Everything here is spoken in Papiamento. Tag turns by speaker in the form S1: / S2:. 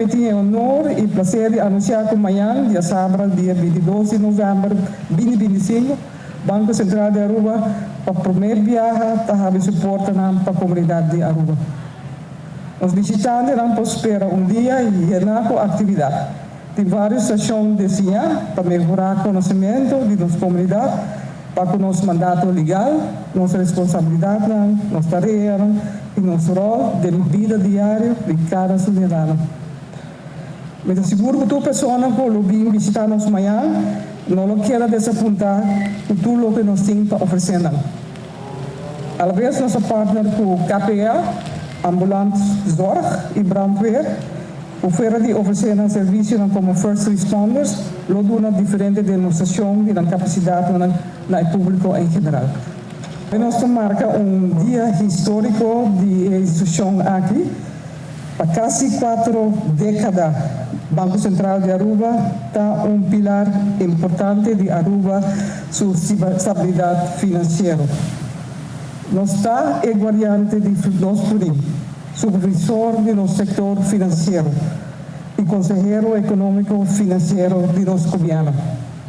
S1: Mi tin e honor y placer di anuncia cu mañan, diasabra, dia 22 di november 2025, Banco Central di Aruba pa prome biaha ta habri su portanan pa comunidad di Aruba. Nos bishitantenan por spera un dia yena cu actividad. Tin varios stacion diseña pa mehora conocemento di nos comunidad pa cu nos mandato legal, nos responsabilidadnan, nos tareanan y nos rol den bida diario di cada ciudadano. Mi ta sigur cu tur persona cu lo bin bishita nos mañan no lo keda desapunta cu tur loke nos tin pa ofrece nan. Alabes nos a partner cu KPA, Ambulance Zorg y Brandweer, cu fuera di ofrece nan servicionan como first responders, lo duna diferente demostracion di nan capacidad na e publico en general. Nos ta marca un dia historico di institucion aki. Pa casi 4 decada, Banco Central di Aruba ta un pilar importante di Aruba su stabilidad financiero. Nos ta e guardian di nos florin, supervisor di nos sector financiero y consehero economico financiero di nos gobierno.